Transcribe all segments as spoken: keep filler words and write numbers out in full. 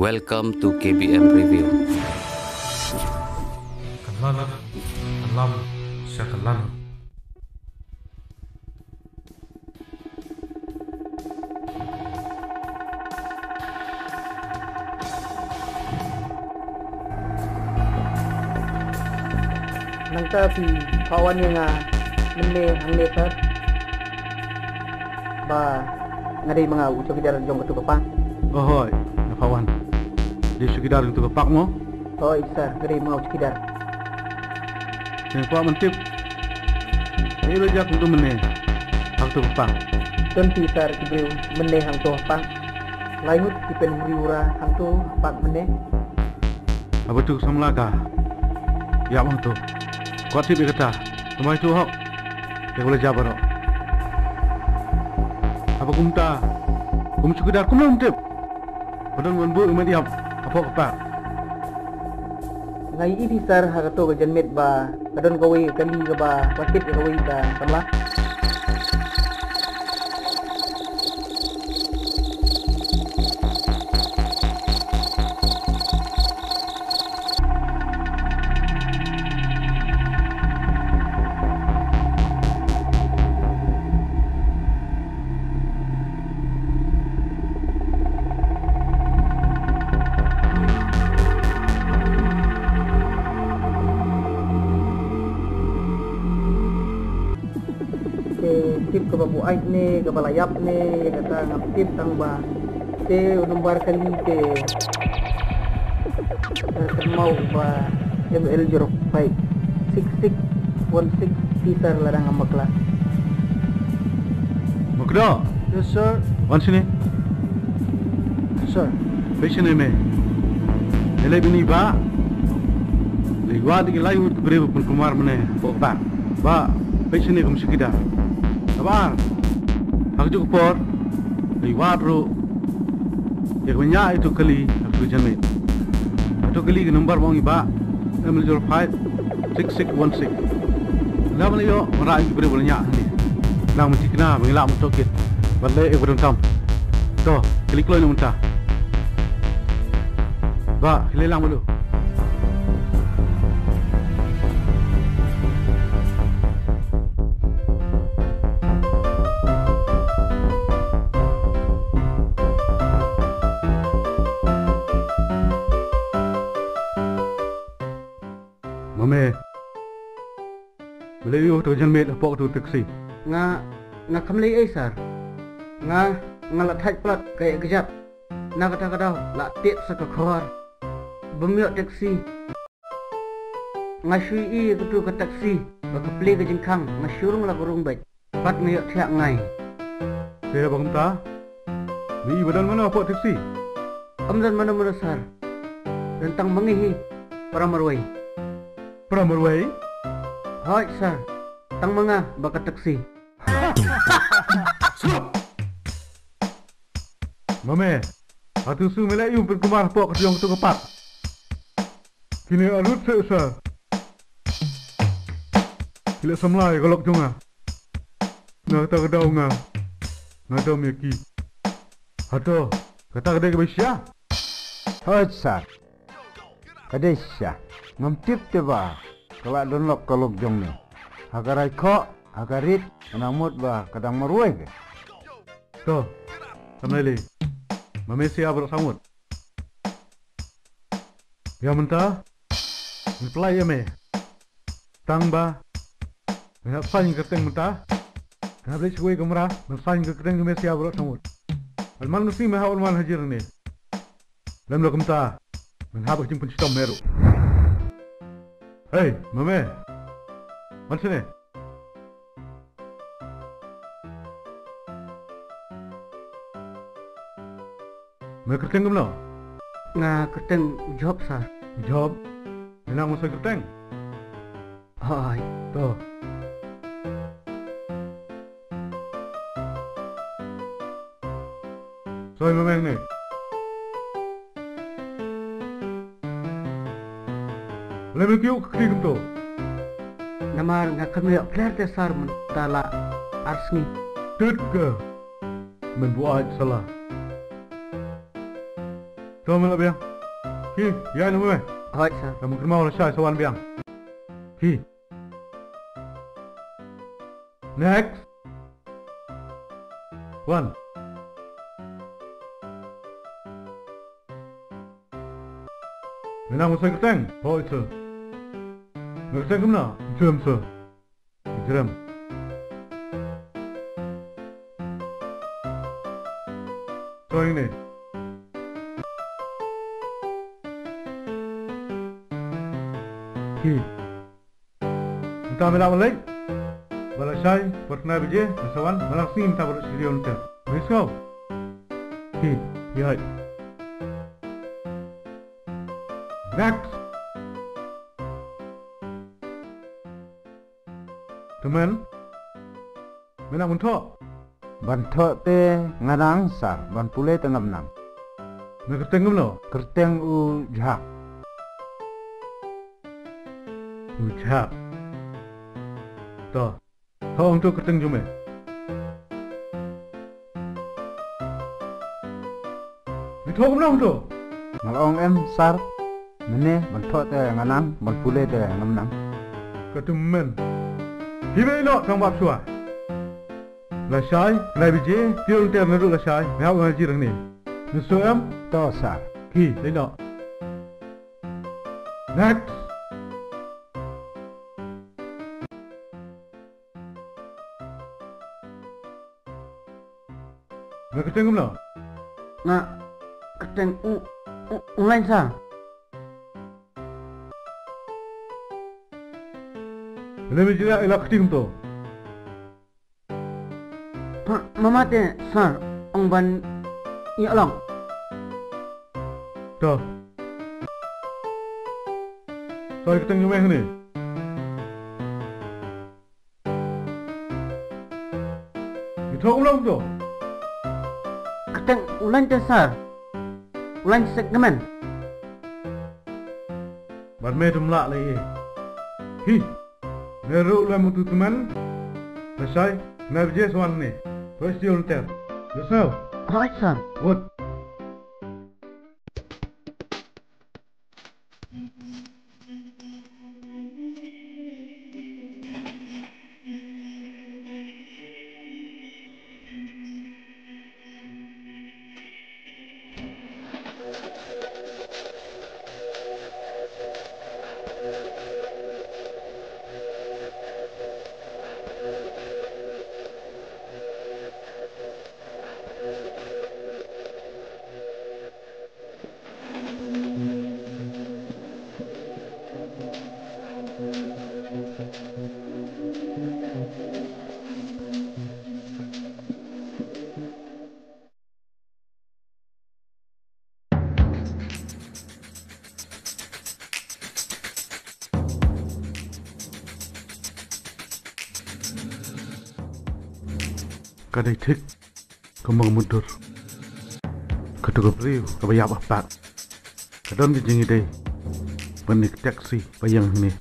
Welcome to K B M Review. Ka lanot, ka lam sha ka lanot. Nangta phi phah wan ïa nga mynne hangne pat ba nga dei ma nga u chowkidar jong katu ka park. Oh hooid, nga phah wan. Dei chowkidar jong katu ka park mo? Hooid sir, nga dei ma nga u chowkidar. Te kwah ban tip, aïu la jia kumto mynne ha katu ka park? Don phi sir ki briew mynne hangto ha park. Lai ngut ki pynhuri hura hangto ha park mynne. Haba tu ka samla ka ïap hangto. Kwah tip ïa kata. Tangba ïathuh hok ïa kaba la jia baroh. Haba kumta, kum chowkidar kumno ym tip ba don ban buh ïa i met ïap hapoh ka park? Nga ïohi sir ha kato ka janmiet ba ka don kawei ka kali kaba la kit ïa kawei ka samla. Te tip kaba buaid ne kaba la ïap ne, kata ngam tip tang ba te u nombar kali te, eh, kynmaw ba M L zero five six six one six. Phi sir, lada ngam bakla. Mukdo. Yes sir. Wan shane. Sir. Peit shane me. Ïaleh bad i Bah. Leit wad ïa ki lai ngut ki briew ba pynkulmar mynne hapoh ka park. Bah, peit shane kum chowkidar. Kaba ar, ha kajuh ka por leit wad ruh ïa kaba ñiah ïa uto u kali ha kato ka janmiet. Uto u kali ka nombar ba ong i Bah, M L zero five six six one six. Lada me la ïoh, wanrah ïa ki briew ba la ñiah hangne. Nang mynta kine ba ngi lah ban tohkit bad leh ïa kaba donkam. To, kali kloi noh mynta. Bah, khie leit lang bad u. Ma me, me leh aïu ha kato ka janmiet hapoh kato ka taxi? Nga, nga kam leh ei sir. Nga, nga la thait palat ka ïa kjat. Na kata ka daw la tied sa ka khor. Bym ïoh taxi. Nga shu ïohi ïa katu ka taxi ba ka plie ka jingkhang, nga shu rung la ka rung beit. Pat nga ïoh thiah ngai. Te ba kumta, me i ba don mano hapoh taxi? Ym don mano mano sir. Don tang ma ngi hi para marwei. Para marwei? Hooid sir. Tang ma nga bad ka taxi. Ma me, hato shu me leh aïu pynkulmar hapoh ka jong kato ka park? Kine arngut seh sir. Ki la samla ïa ka lok jong nga. Na kata ka daw nga, nga dom ïa ki. Hato kata ka dei kaba shisha? Hooid sir. Ka dei shisha. Ngam tip te ba ka la don lok ka lok jong me. Ha ka rai khoh, ha ka rit, nga mut ba ka dang marwei ke. To, kam lei lei. Ma me sia baroh saw ngut. Ïa mynta ngi pynlait ïa me. Tang ba ngi hap saiñ kyrteng mynta. Ngi hap leit sha kawei ka kamra ban saiñ kyrteng jong me sia baroh saw ngut. Bad man ka sngi me hap wan wan hajir hangne. Lem da kumta ngi hap ka jingpynshitom me ruh. Hei, ma me. Wan shane. Me kyrteng kumno? Nga kyrteng Job sir. Job? Me nang masa kyrteng? Hooid. To. Soi ma me hangne. Lem ïa ki u kti kumto. Namar nga kynmaw ïa u kler te sir mynta la ar sngi. Tut ka. Men buaid sala. To me la biang. Ki, ïa na me. Hoi, sir. Ka mukri mau la shai sa wan biang. Ki. Next. One. Me nang u soi kyrteng? Hoi, sir. Me kyrteng kumno? Jem, sir. Jrem. Soi ne. Ki. Mynta me lah ban leit. Ba lashai, por khyndai baje, me sa wan, ba la sngi mynta baroh shi taïew lynter. Me sngew? Ki, ïa. Next. Tymmen. Me nang ban thoh? Ban thoh te nga nang, sir, ban pule te ngam nang. Me kyrteng kumno? Kyrteng u Jhak. U Jhak. To, thoh hangto kyrteng jong me. Me thoh kumno hangto? Nga la ong em, sir, mynne ban thoh te nga nang, ban pule te ngam nang. Ka tymmen. Hi me ïeh noh tang bap shuwa. Lashai, khyndai baje, taïew lynter naduh lashai, me hap ban haji rangne. Me sngew em? To, sir. Ki, ïeh noh. Next. Me kyrteng kumno? Nga kyrteng U, U, Ulain, sir. Lei me jingïaid ïa la kti kumto. Pha, mama te, sir, ong ban ïalong. To. Soi kyrteng jong me hangne. Me thoh kumno kumto? Kyrteng Ulain te, sir. Ulain Sekdemen. Bad me ym lah lei. Hi. Me ruh lem utu tymmen. Lashai, khyndai baje sa wan hangne. Baroh shi taïew lynter. Ïohsngew? Hooid, sir. Good. Ka dei thik kumba nga mutdur. Kato ka briew kaba ïap ha park ka don ka jingïadei bad kane ka taxi ba ïeng hangne.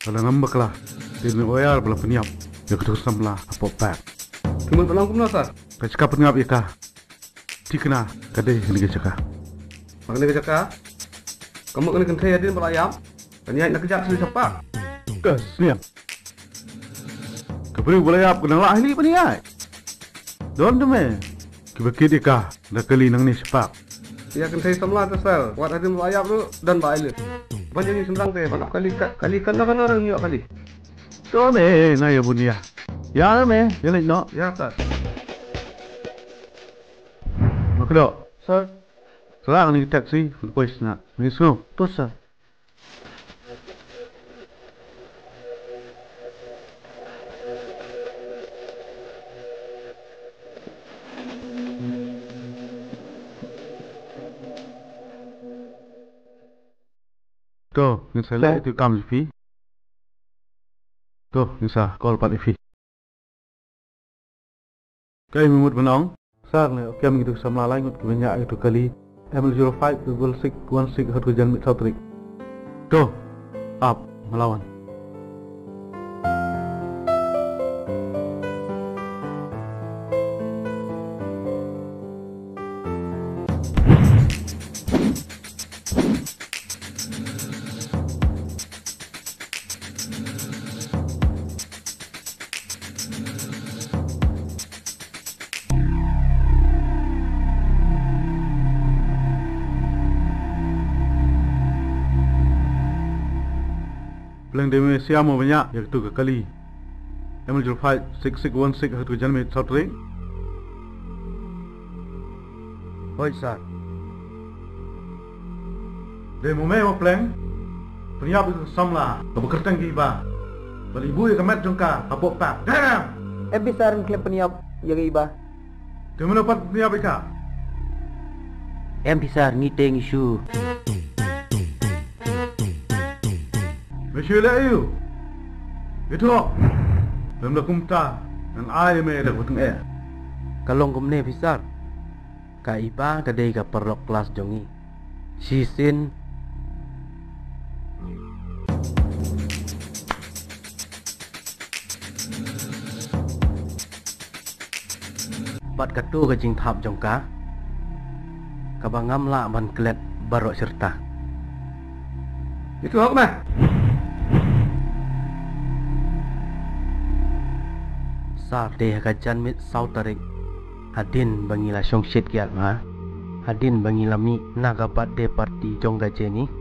Lada ngam bakla, te dei u Oyar ba la pynïap ïa kato ka samla hapoh park. Te mut ba long kumno, sir? Ka jaka pynïap ïa ka, thikna ka dei kane ka jaka. Ba kane ka jaka ka mut kane ka kynthei hadien ba la ïap kan ïaid na kjat sha park. Ka sniang. Ka briew ba la ïap ka dang lah hi ban ïaid. Don te me kiba kit ïa ka da kali nangne sha park. Ïa kynthei samla te, sir, wat hadien ba la ïap ruh don ba ai leh. Ban ïa ngi shynrang te ban ap kali, ka kali kano kano ruh ngi ïoh kali. To me, nga ïa bun ïa. Ïa me, ïa leit noh. Ïa, sir. Ma kdoh. Sir. Sala kane ka taxi, poi shna. Me sngew? To, sir. To, ngin sa leh ïa kito ki kam jong phi. To, ngin sa call pat ïa phi. Kaei me mut ban ong? Sir, ne kem kito ki samla lai ngut kiba ñiah ïa kito ki kali M L zero five double six one six ha kato ka janmiet saw tarik. To, ap, nga la wan. Dei me sha mo bniah ïa katu ka kali. M L zero five six six one six ha katu ka janmiet saw tarik. Hoi sir. Dei mo me mo pleng. Pynïap ïa ka samla kaba kyrteng ka Iba. Ba la buh ïa ka met jong ka hapoh pap. Dam! Em phi sir, ngi khlem pynïap ïa ka Iba. Te mano pat pynïap ïa ka? Em phi sir, ngi te ngi shu. Me shu leh aïu? Ïathuh. Lem da kumta ngan ai me da ka bteng eh. Ka long kumne phi sir. Ka Iba ka dei ka paralok klas jong ngi. Shisien. Bad katu ka jingthap jong ka, kaba ngam lah ban klet baroh shirta. Ïathuh hok me. Sir, dei ha ka janmiet saw tarik. Hadien ba ngi la shongshit kiad ma. Hadien ba ngi la mih na ka birthday party jong ka Jenny.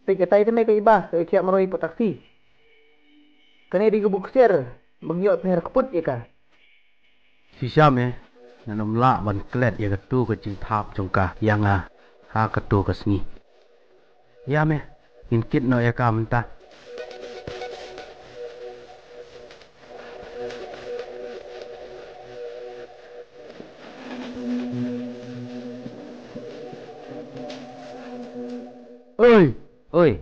Te katai te me ka Iba ka khiah marwei pat taxi. Kane dei ka buk ksiar ba ngi ïoh pher kput ïa ka. Shisha me, ngan ym lah ban klet ïa katu ka jingthap jong ka ïa nga ha katu ka sngi. Ïa me, ngin kit noh ïa ka mynta. Oi, oi.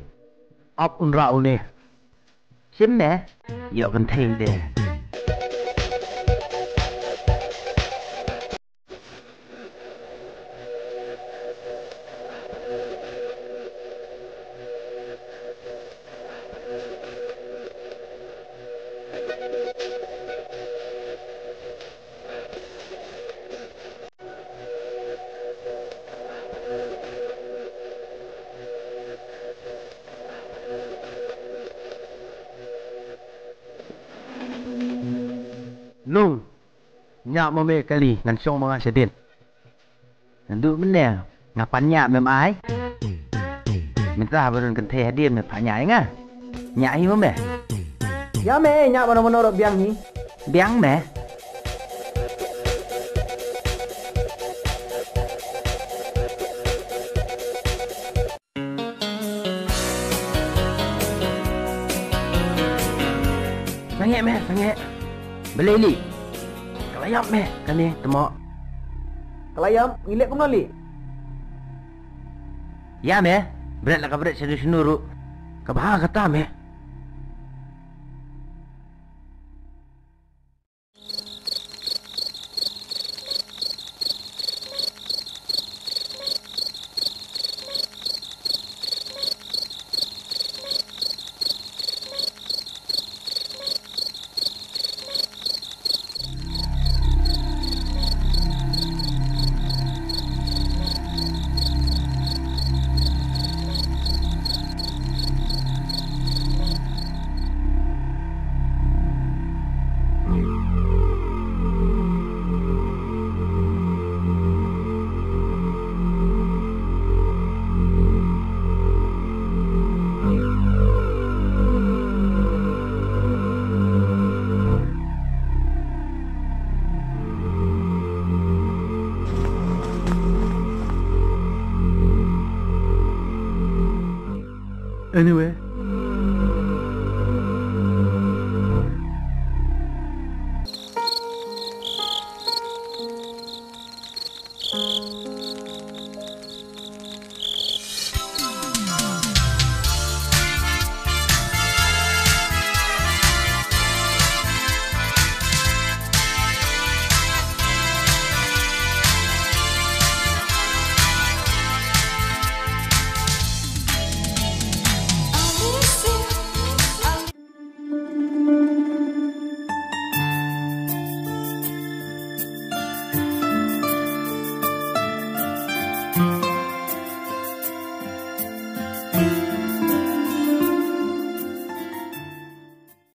Ap un rah une. Shim ne? Ïoh kynthei de. Nung, ñiah ma me kali, ngan shong ma nga shadien. Naduh mynne nga pan ñiah mem ai. Mynta ba don kynthei hadien me pan ñiah ïa nga. Ñiah hi ma me. Ïa me, ñiah mano mano ruh biang hi. Biang me. Sangeh me, sangeh. Balei li? Ka la ïap me kane tmo. Ka la ïap, ngi leh kumno li? Ïa me, bret la ka bret shano shano ruh. Ka bha kata me. Anyway.